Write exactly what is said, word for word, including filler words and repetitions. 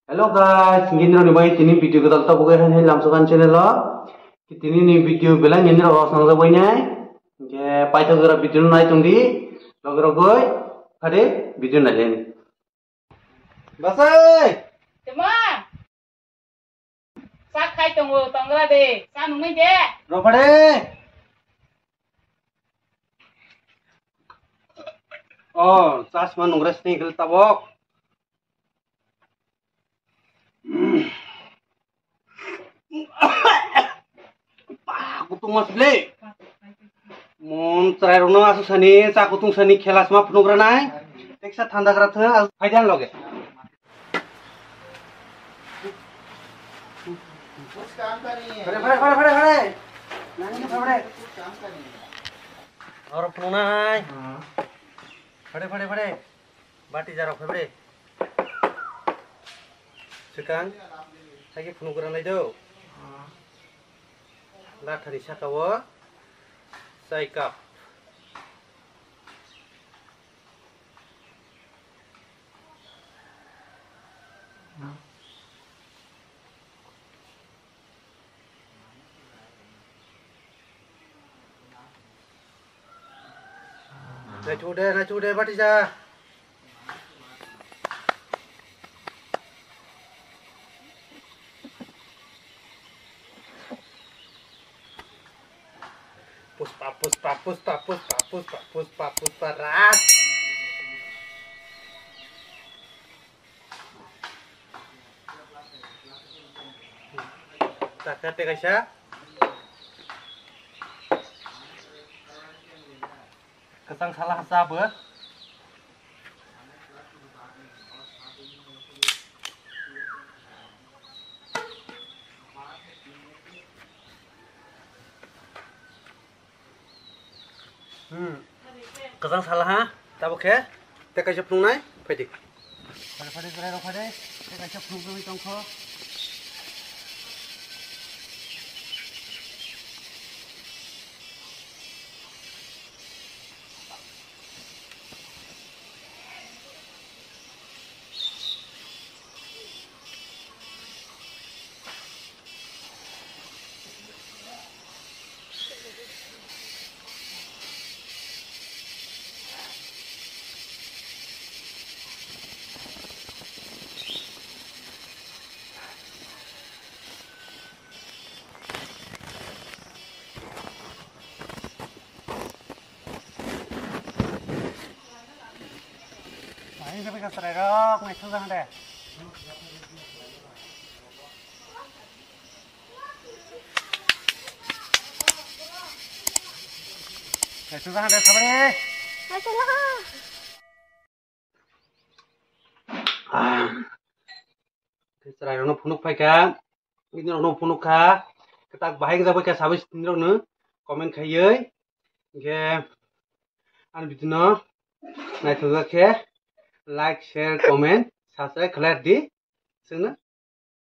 Hello guys, nini rok ni bai tini video kwtal tabuk hai hai lamsokan channel o. Tini ni video belai nini rok rosnang jak bai nai. Hingke paithak jora video no nai tong di. Logi rok bai phade video nai le. Basai! Tuma! Sa khai tongo, tongra de. Sa nungmai de. Rok phade! Oh, chasma nungra sini kali tabok. Kutung mas ble. Mon chwrai rokno asuk sani, cha kutung sani khela sma phunuk ranai. Teksa thanda gra thang, asuk phai dan loge. Phare, phare, phare, phare, phare. Nang ni phare. Oro phunuk nai. Phare, phare, phare. Bati jarok phai bre. Swkang. Haikhe phunuk gra nai do. Lathani saka o chai cup. Naithude, naithude, bati ja. Puspa, puspa, puspa, puspa, puspa, puspa, puspa, ras. Taka teka sa. Kasang salah sa apa? Hmm. Kasang salah ha? Tabuk khe? Teka sa phunuk nai? Phaidi. Phade, phade, chwrai rok phade. Teka sa phunuk nai tongkho. Ang sabi ka chwrai rok, naithok jang de. Naithok jang de, sabri. Chwrai rokno phunuk phaikha, bini rokno phunuk kha, kwtak bahai khe jagwi kha sabai sini rokno comment khaiwi, hingkhe ani video no naithok khe like, share, comment, subscribe khlai di, chwngno